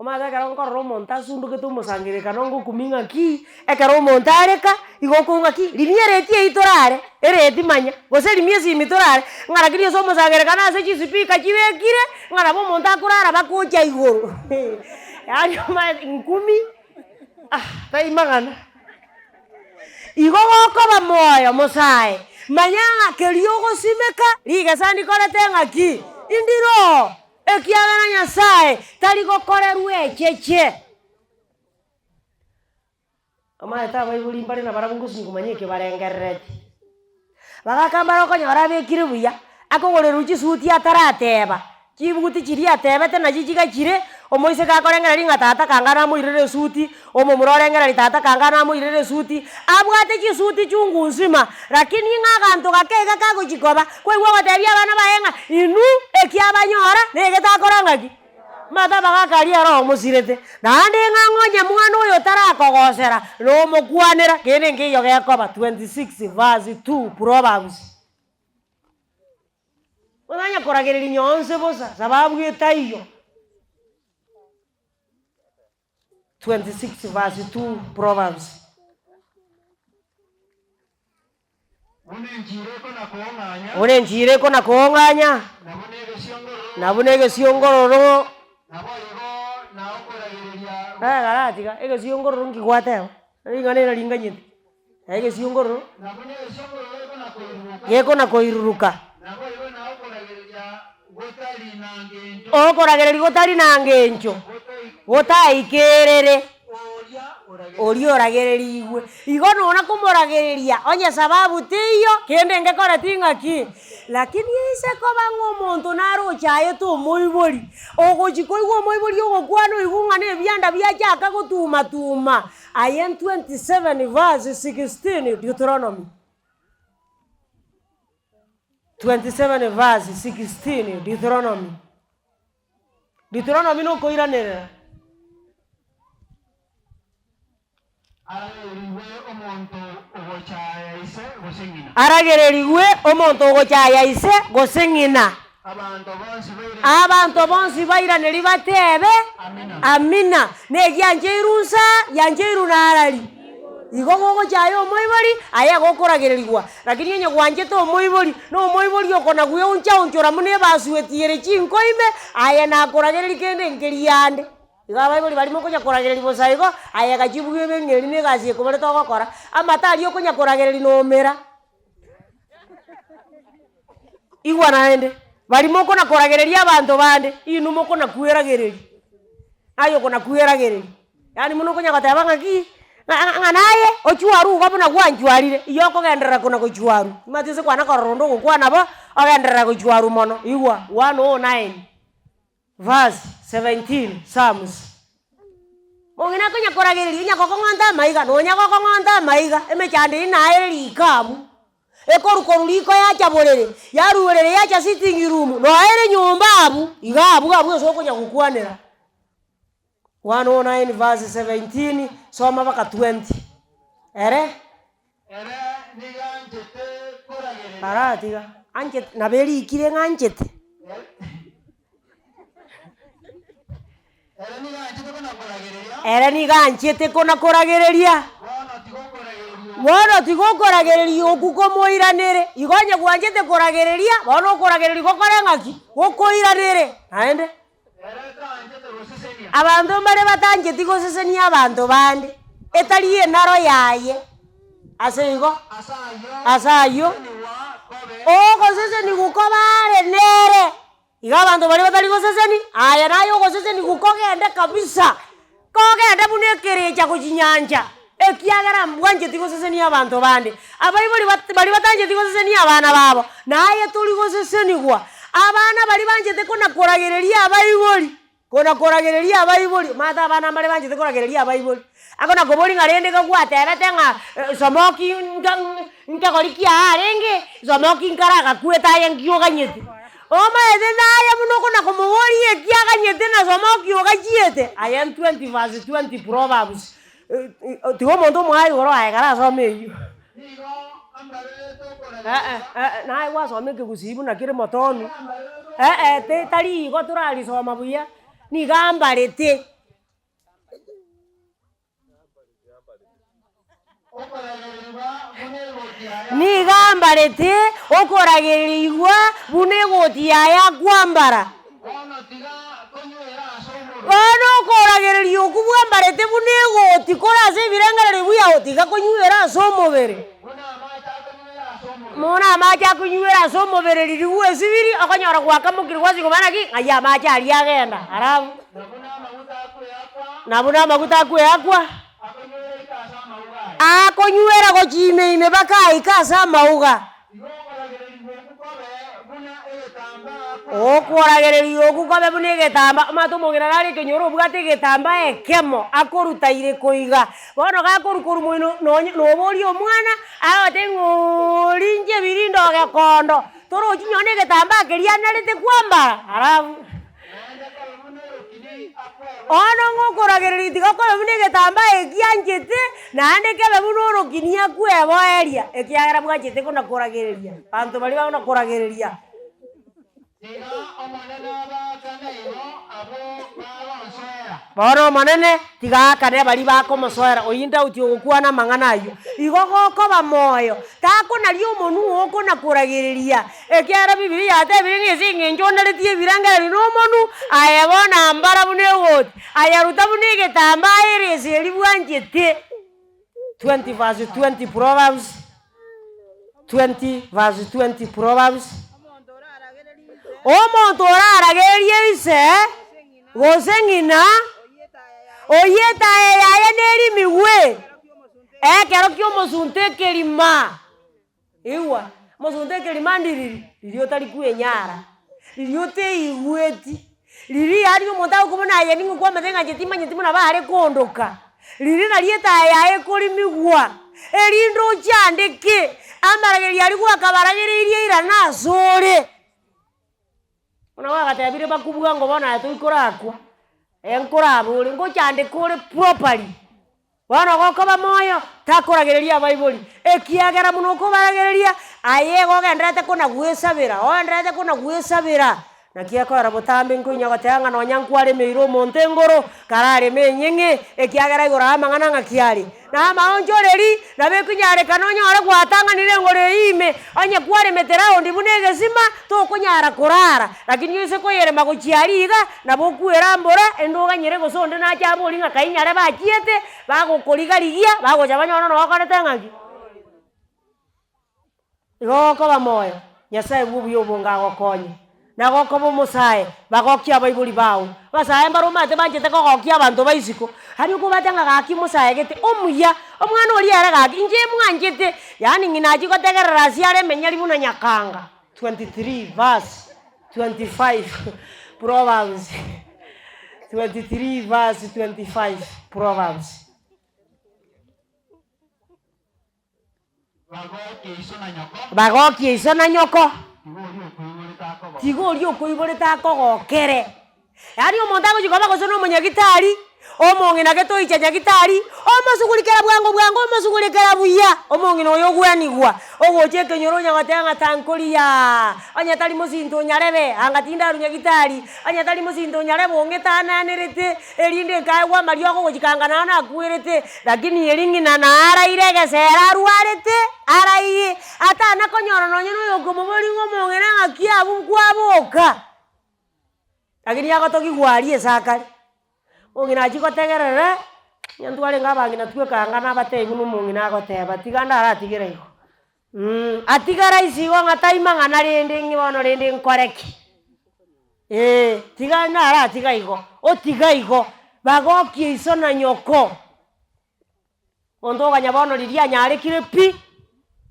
Omanyete ekero nkorora omonto asundugete omosangererekano ngokumia ng'aki, ekero omonto areka, igo okong'a ng'aki, riria ereti eywo torare, ereti manya, gose rimia esimi torare, ng'a rakini ase omosangererekano ase chispeaker chibekire, ng'a nabo omonto akorara bagocha igoro yaani omanyete nkumi ah tai mang'ana. Igo gokoba moyo mosae, manya ng'a keria ogosimeka, rigesa ndikorete ng'aki, indire oo. Ekiagera Nyasae tari gokorerwa echeche. Omanyete abaibori mbare nabarabwo ngosinywa komanya eke barengerereti. Bagaka mbare okonyora abekire buya, akogorerwa chisuti atarateba, chibuti chiria atebete nachi chigachire, omoiseke akorengereria ng'a tata kanga namoirere esuti, omomura orengereria tata kanga namoirere esuti, abwate chisuti chungu nzima, rakini ng'a aganto gake iga kagochi koba, kwaigwa ogotebia abana baye ng'a inwe ekiabanyora negetakora ng'aki? Omanyete abagaka aria ere omosirete, naende ng'a ng'onye mwana oyo otarakogosera, nomokwanera, kende nkeiyo gekoba 26 verse 2 Proverbs. Onye koragereria nyonse bosa, sababu etaiyo. 26 verse 2 Proverbs. Buna enchiro ekona-koong'anya. Buna enchiro ekona-koong'anya. Na buna egesiongororo. Na buna egesiongororo. Naboigo na okoragereria. Egara tiga, egesiongororo nki gwateba? Ring'ana eri ringanyete. Egesiongororo. Na buna egesiongororo ekona-koiruruka. Gekona-koiruruka. Naboigo na okoragereria gotari na ngencho. Okoragereria gotari na ngencho. Gotaikerere. Oria oragererigwe. Igo nona komoragereria onye sababu teiyo, kende ngekoreti ng'aki? Lakini ase koba ng'a omonto nare ochaete omoibori, ogochi koigwa omoibori ogokwana oigwe ng'a na ebianda biachaka gotuma tuma, aye 27 verse 16 Deuteronomy. 27 verse 16 Deuteronomy. Deuteronomy nokoiranerera. Aragererigwe omonto ogochaya ise gose ng'ina. Aragererigwe omonto ogochaya ise gose ng'ina. Abanto bonsi bairanerie. Abanto bonsi bairanerie batebe, Amina. Amina. Negiancheirwe nsa, giancheirwe narari. Igo gogochaya omoibori, aye gokoragererigwa. Lakini onye gwanchete omoibori, na omoibori oko nagweonchaonchora buna ebasueti ere chinko ime, aye nakoragereria kende nkeriande. Igo abaibori baria mokonya koragereria bosa igo, aye gachia buya ebe ng'a eri na egasi ekobarete ogokora, amato aria okonya koragereria nomera. Igwa naende, baria mokona koragereria abanto bande, inwe mokona kweragereria, aye okona kweragereria. Yaani buna okonya goteba ng'aki, ng'a ng'a naye ochwarwe igo buna gwanchwarire, igo okogenderera kona gochwarwa. Omanyete ase kwana korora onde ogokwana bo, ogenderera gochwarwa mono, igwa, 109. Verse 17, Psalms. Omong'ina akonya koragereria, onya gokong'onta amaiga, nonya gokong'onta amaiga, emechando eyio naye ere riko abwo, ekorwa korwa riko yacha borere, yarwa borere yacha sitting room, noe ere nyomba abwo, iga abwo abwo ase okonya gokwanera. 109 verse 17, soma mpaka 20. Ere. Ere nigo anchete koragereria. Aratiga, anchete, nabo erikire ng'a anchete. Ere nigo anchete kona-koragereria. Ere nigo anchete kona-koragereria. Bono tiga okoragereria okwo. Bono tiga okoragereria okwo komoiranere. Igo onye gwanchete koragereria, bono okoragereria gokore ng'aki? Gokoiranere. Naende. Ere tanchete gosesenia. Abanto mbare batancheti gosesenia abanto bande, etari enaro yaye. Ase igo, Ase ayio, ase ayio, gosesenigwa kobe. ogosesenigwa kobe are nere. Iga abanto baria batari goseseni, aye naye ogosesenigwa kogende kabisa, kogende buna ekerecha gochia nyancha, ekiagera mbwancheti gosesenia abanto bande. Abaibori bat baria batancheti gosesenia abana babo, naye tori gosesenigwa. Abana baria banchete kona koragereria abaibori, kona koragereria abaibori, omanyete abana mbare banchete koragereria abaibori, akona koboria ng'a rende iga gwatebete ng'a somoki nka nkegori kiago arenge, somoki nkare agakwete aye nki oganyete. Omanyete naye buna okona komoboria eki aganyete na somoki ogachiete, aye 20 verse 20 Proverbs, tiga omonto omoaye igoro aye karasome eywo. Nigo ambarerete Eh-eh, okoragereria. eh-eh, naye gwasoma ekegusii buna kere motonu, eh-eh te tari igo torarisoma buya, nigo ambarete. Okoragererigwa buna egoti yaye Nigo ambarete okoragererigwa buna egoti yaye akwambara. Bono tiga konywera ase omobere. Bono okoragereria okwo bwambarete buna egoti kore ase ebirengererio buya tiga konywera ase omobere. Buna amache akonywera ase omobere. Buna amache akonywera ase omobere riria gwesibiri, okonyora gwakamokire gwasinywa komanya naki, ng'ai amache aria agenda, alafu. Na buna amaguta akweakwa. Na buna amaguta akweakwa. Akonywera ika ase amauga aye. Akonywera gochia ime ime mpaka aike ase amauga. Igo okoragererigwa okwo kobe buna egetambaa akwambara. Okoragererigwa okwo kobe buna egetambaa, omanyete omong'ina nare ekenyoro obwate egetambaa ekemo, akorutaire koiga. Bono gakorwa korwa moino nonye noboria omwana, agotebi ng'a oooria inche birinde ogekondo, torochi nonye na egetambaa keria anarete kwambara, alafu. Bono ng'a okoragereria tiga kobe buna egetambaa eki anchete, naende kebe buna orokini akweboeria, ekiagera bwanchete kona koragereria, abanto baria bakona koragereria. Tiga Omonene abaakane igo abwo bagonsoera. Bono Omonene tiga aakane baria bakomosoera, oyio Daudi ogokwana amang'ana ayio. Igo gokoba moyo, takonaria omonwa oo okona-koragereria, ekiagera Bibilia yatebire ng'a ase eng'encho onaretie ebirengererio na omonwa, aye bono ambara buna egoti, aye ruta buna egetambaa erese eria bwanchete. 20 verse 20 Proverbs, 20 verse 20 Proverbs. Omonto oraragererie ise, gose ng'ina, oyio etaya yaye nerimigwe, ekero ki'omosunte ekerima. Igwa, omosunte ekerima ndiriri, riria otari kwenyara, riria oteigweti, riria yaani omonto agokobuna aye ning'o kwamanyete ng'a inche timanyeti buna bare kondoka, riria nario etaya yaye ekorimigwa, erinde ochandeke, amaragererio aria gwakabaragereirie irana asore. Buna gwagatebirie bakubua ngo bono aye toikorakwa, nkorabore, ngochandeka ore properly. Bono gokoba moyo, takoragereria abaibori, ekiagera buna okobaragereria, aye igo ogendererete kona gwesabera, ogendererete kona gwesabera. Naki ekoera botambe nkoinya goteba ng'a nonya nkwaremeire omonto engoro, karareme enyeng'e, ekiagera igoro aya amang'ana ng'aki are. Na amaonchoreri, nabo ekonyarekana onyore gwatang'anire engoro eyio ime, onye kwaremete round buna egesima, tokonyara korara, lakini oise koyerema gochia aria iga, nabo okwera mbora, ende oganyere gose onde nache aborie ng'a kai nyarebe achiete, bagokoriga rigia, bagocha banyore noo okorete ng'aki? Igo ogokoba moyo, Nyasae bwa obuya obonge agokonye, na gokoba omosae, bagokie abaibori bao. Abasae mbare omanyete banchete kogokia abanto ba isiko, aria okobwate ng'a gaki omosae gete, omuya, omwana oria ere gaki, inche mwanchete, yaani ng'ina achie gotegerera ase are emenyari buna nyakanga, 23 verse 25. Proverbs 23 verse 25, Proverbs. Bagokie iso na nyoko. Bagokie iso na nyoko. Tiga oria okoiborete akogokere. Tiga oria okoiborete akogokere. Yaani omonto agochia koba gose na omonyagitari, omong'ina gete oicha nyagitari, omosugurikera bwango bwango omosugurikera buya, omong'ina oyo ogwenigwa, ogocha ekenyoro onya goteba ng'a tankori yaa, onye tari mosinto o nyarebe anga tindarwa nyagitari, onye tari mosinto o nyarebe ong'etananerete, erinde nkaegwa amariogo gochika anga naro nakwerete, lakini eri ng'ina naaraire egesera arwarete, araire, atana konyora nonye na oyo okomoboria ng'a omong'ina ng'aki abwo kwaboka. Lakini agotogigwa aria ase akare, omong'ina achia gotegerera, onye ntwarenge abang'ina twekanga nabatebi buna omong'ina agoteba tiga ndaratigere igo atigare aise igo ng'a tai mang'ana rende ng'i bono rende nkore ki, eh, tiga naratiga igo, otiga igo, bagokie iso na nyoko. Monto oganya bono riria anyarekire pi,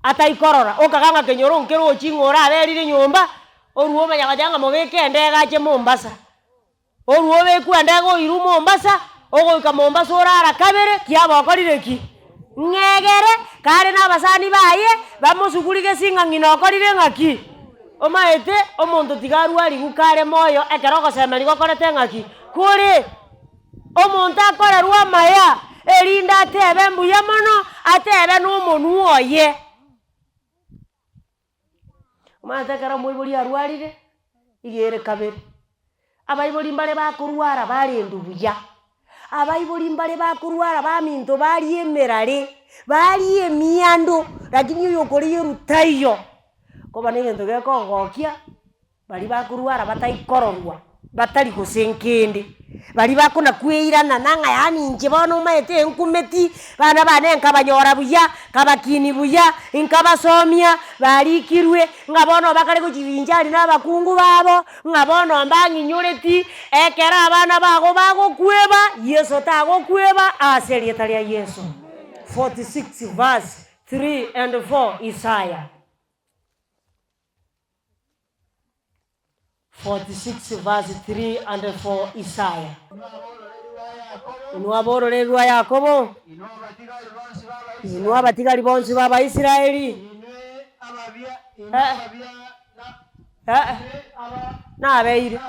ataikorora, okaga ng'a kenyoro nkerochi ng'a oraberire nyomba, orwe omanya goteba ng'a mobeke endege ache Mombasa. Orwe obekwe endege oirwe Mombasa, ogoika Mombasa orara kabere, kiaba okorire ki? Ng'egere, kare na abasani baye, bamosuguri gese ng'a ng'ina okorire ng'aki? Omaete, omonto tiga arwarigwe kare moyo ekero ogosemeria gokorete ng'aki? Kore. Omonto akorerwe amaya, erinde atebe mbuya mono, atebe nomonwa oye. Omanyete ekero omoibori arwarire, iga ere kabere, abaibori mbare bakorwara barendwa buya, abaibori mbare bakorwara baminto baria emerare, baria emiando, lakini oyo okoria eru taiyo. Koba na egento gekogokia. Baria bakorwara bataikororwa, batari gose nkende, baria bakona kweirana na ng'a yaani inche bono omanyete nkumeti, bana bane nkabanyora buya, nkabakinia buya, nkabasomia, barikirwe, ng'a bono bakare gochivinchari na abakungu babo, ng'a bono mbang'inyoreti, ekero abana bago bagokweba, Yeso tagokweba ase erieta ria Yeso. 46 verse 3 and 4 Isaya. 46 verse 3 and 4 Isaya. Inwe abororeri rwa Yakobo, inwe abatigari bonsi b'Abaisraeli, nabeire,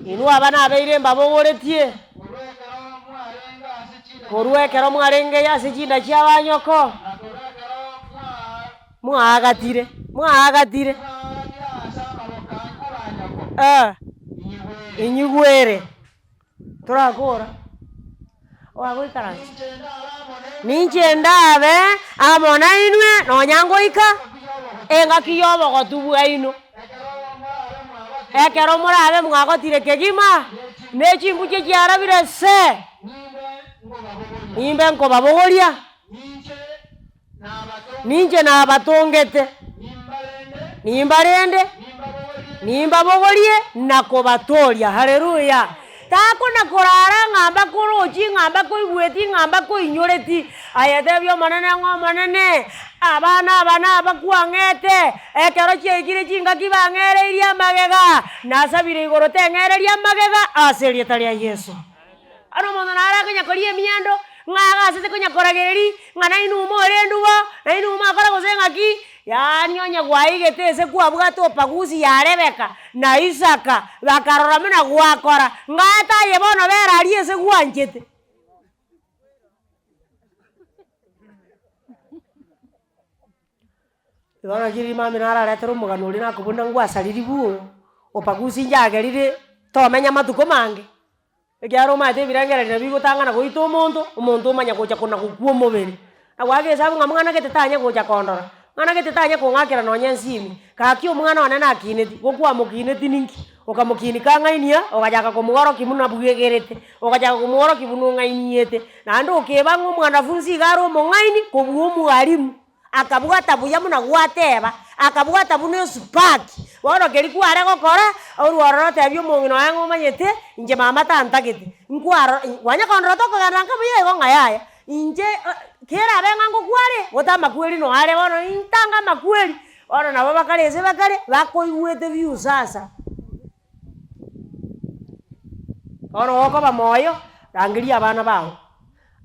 inwe aba nabeire mbabogoretie, korwa ekero mwarenge ase chinda chi'abanyoko. Mwaagatire, mwaagatire, eh, inyigwere, torakora, oagoikaransa. Ninche ndabe amo nainwe nonya ngoika engaki y'obogotu bwaino. Ekero morabe mwagotire kegima, ne chimbuche chiarabire se, nimbe nkobabogoria. Ninche nabatongete, nimbarende, nimbabogorie na kobatooria. Haleluya! Takona korara ng'a mbakorochi, ng'a mbakoigweti, ng'a mbakoinyoreti. Aye tebia Omonene ng'a Omonene, abana aba nabakwang'ete, ekero chiaikire chingaki bang'ereirie amagega, nasabire igoro teng'ereria amagega ase erieta ria Yeso. Bono omonto naro akonya koria emiando, ng'a agasete konya koragereria, ng'a nainwe morendwe bo, nainwe mwakora gose ng'aki, yaani onye gwaigete ase kwabwate opagusi ya Rebeka na Isaka, bakarora buna gwakora, ng'a aye bono bera aria ase gwanchete. Igo naki rimambi nararetere omogano oria nakobuna ngwasariri bwo, opagusi njagerire tomenya matuko mange. Ekiagera omanyete ebirengererio nabio bigotang'ana goita omonto, omonto omanya gocha kona gokwa omobere. Na goaka esabu ng'a mwana gete tanya gocha kondora, mwana gete tanya kong'akera nonye ensimi, gaki omwana one nakineti, gokwamokineti ninki? Okamokinia kang'ainia, ogachaka komworokia buna bwegerete, ogachaka komworokia buna ong'ainiete, naende okeba ng'a omwanafunsi iga are omong'aini kobua omwalimu. Akabwata buya buna gwateba, akabwata buna esupaki. Bono keria kware gokora, orwe ororo otebie omong'ina oye ng'a omanyete, inche mama tantagete, nkwaro kwanya kondora tokogenda nka buya igo ng'a yaya, inche kerabe ng'a ngokware, gote amakweri no are bono intange amakweri, bono nabo bakare ase bakare, bakoigwete view sasa. Bono gokoba moyo, rangeria abana bago.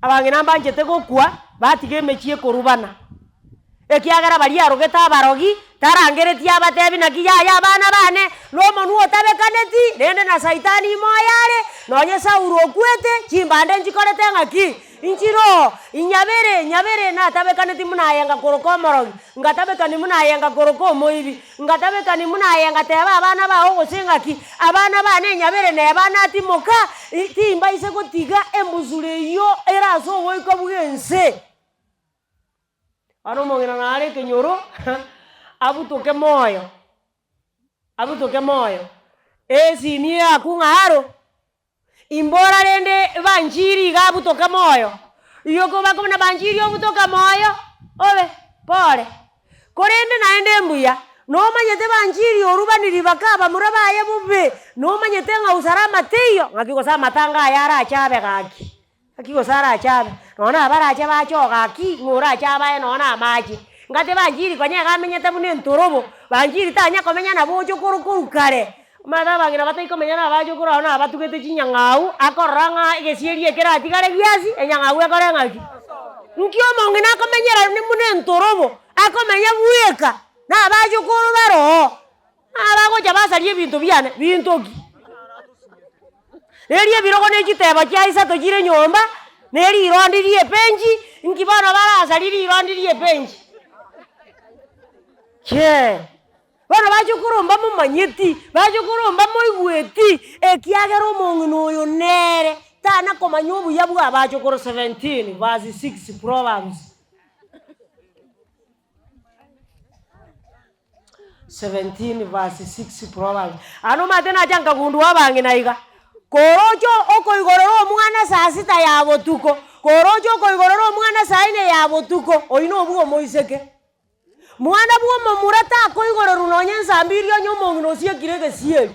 Abang'ina mbanchete gokwa, batiga emechie ekorubana, ekiagera baria arogete abarogi, tarangeretie abatebi naki yaya abana bane, na omonwa otabekaneti, rende na saitani ime oye are, nonye Saulo okwete, chimbande nchikorete ng'aki? Nchiroo, inyabere, nyabere natabekaneti buna aye ngakoroka omorogi, ngatabekani buna aye ngakoroka omoibi, ngatabekani buna aye ngateba abana bao gose ng'aki, abana bane nyabere neba natimoka, timbaisa gotiga embusuro eyio ere ase oboiko bw'ense. Bono omong'ina nare ekenyoro, abutoke moyo, abutoke moyo, esimi eakwe ng'a aro. Imbora rende banchiri iga abutoke moyo, rioka bakobuna banchiri obutoka moyo, obe pore. Korende naende mbuya, nomanyete banchiri orubaniri baka abamura baye bobe, nomanyete ng'a usalama teiyo, ng'aki gose amatanga aya arache abe gaki, ng'aki gose arache abe, nonya na abarache bache oo gaki, ng'o orache abae nonya na amache. Ngate banchiri konya iga amenyete buna entorobo, banchiri tanya komenya nabo oche korwa korwa kare. Omanyete abang'ina batai komenya na abachokoro abwo nabatugete chinyang'au, akorora ng'a egesieri eke keratigare giasi, enyang'au ekore ng'aki? Nki omong'ina akomenyera ne buna entorobo, akomenya bweka, na abachokoro bare oo, abagocha basaria ebinto biane, binto ki? Riria ebirogo ne chitebo chia isato chire nyomba, ne rirondi ria ebenchi, nki bono barasarie rirondi ria ebenchi? Chee. Bono bachokoro mbamomanyeti, bachokoro mbamoigweti, ekiagera omong'ina oyo nere tana komanya obuya bwa abachokoro 17 verse 6 Proverbs 17 verse 6 Proverbs. Ano omanyete nacha nkagundua abang'ina iga, koroche okoigorera omwana saa sita ya botuko, koroche okoigorera omwana saa ine ya botuko, oyio nobua omoiseke. Mwana bw'omomura takoigorerwa nonya ensambi eria onye omong'ina osiekire egesieri.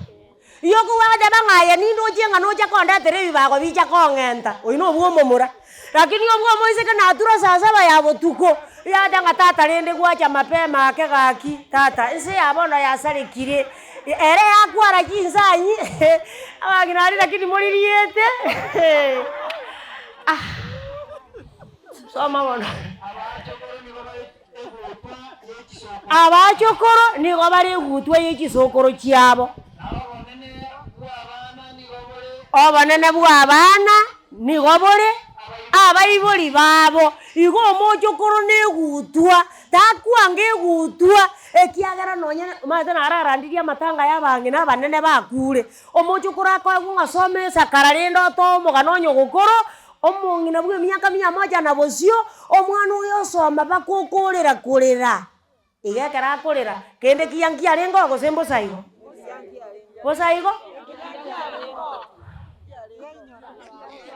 Igo okobua goteba ng'a aye nindoche ng'a nocha kondetera ebibago bicha kong'enta, oyio nobwa omomura. Lakini obwa omoiseke natura saa saba ya botuko, yateba ng'a tata rende gwacha mapema ake gaki, tata ense ya bono yasarekire, ere yakwara chinsanyi abang'ina aria lakini moririete ah. Soma bono. Abachokoro nigo bare egutwa ye chisokoro chiabo. Obonene bw'abana nigo bore abaibori babo. Igo omochokoro negutwa, takwanga egutwa, ekiagera nonye omanyete nararandirie amatanga ya abang'ina abanene bakure, omochokoro akoegwa ng'a soma esakara rende otoe omogano onye ogokoro, Omong'ina bw'emiaka mia moja na bosio, omwana oyo osoma mpaka okorera korera. Iga ekero akorera, kende kiya nkiarenge oo gose mbosa igo? Bosa igo?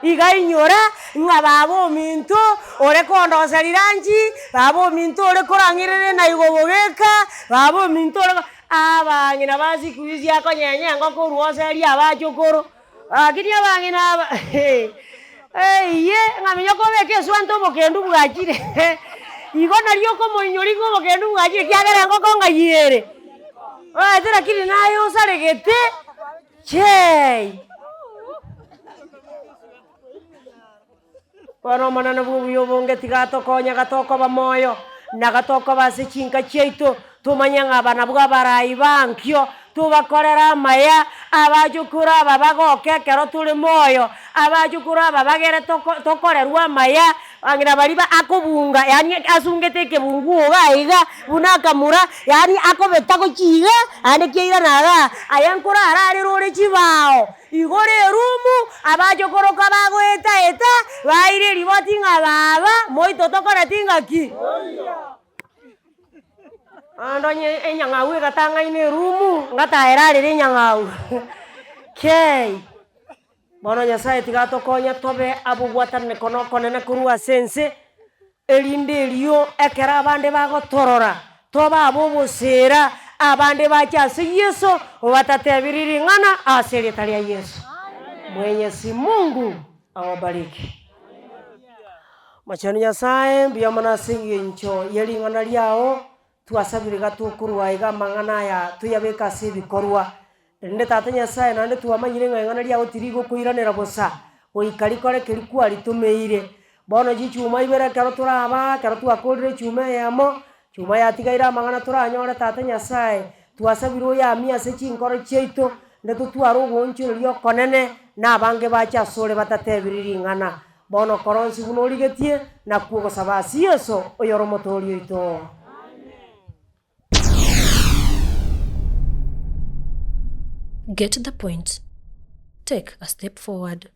Iga inyora, ng'a baba ominto, ore kondosa riranchi, baba ominto ore korang'erera enaigo bogeka, baba ominto ore ko abang'ina ba siku hizi akonyenya engoko korwa oserie abachokoro. Lakini abang'ina aba eiyie, ng'a minyoka obeke eswenta obokendu bwachire, igo nario okomoinyori ng'a obokendu bwachire ekiagera engoko ng'ai ere, omanyete lakini naye osaregete cheii. Bono Omonene bw'obuya obonge tiga atokonye gatokoba moyo, na gatokoba ase chinka chiaito, tomanye ng'a aba nabwo abarai bankio, tobakorere amaya, abachokoro aba bagoke ekero tore moyo, abachokoro aba bagere toko tokorerwe amaya, bang'ina baria ba akobunga yaani asungete ekebunguo iga iga, buna akamura, yaani akobeta gochia iga, naende kiairana igaa, aye nkorararere ore chibao. Igoro erumu, abachokoroka bagoeta-eta, baire eriboti ng'a baba, moito tokoreti ng'aki? Naende onye enyang'au egatang'aina erumu, ngataerarere enyang'au. Kei! Bono Nyasaye tiga atokonye tobe abogwatananeka na okonene korwa ase ense, Erinde erio ekero abande bagotorora, tobe ab'ogoseera, abande bache ase Yeso, batatebirie ring'ana ase erieta ria Yeso. Mwenyezi Mungu awabariki. Mochenu Nyasae, mbuya mono ase engencho ye ring'ana riao, twasabire iga tokorwa iga amang'ana aya toyabeke ase ebikorwa. Erinde Tata Nyasae, naende twamanyire ng'a ing'ana riago tirigokoiranera bosa, goika rikore keria kwaritomeire. Bono chichuma ibere ekero torabaa, ekero twakorire echuma eyemo, chuma yatigaire amang'ana toranyore Tata Nyasae, twasabire oyamie ase chinkoro chiaito, nde totware ogoonchoreria okonene, na abange bache asore batatebiri ring'ana. Bono kora onsi buna origetie, nakwo ogosaba ase Yeso, oyore Omotoori oito. Get the point. Take a step forward.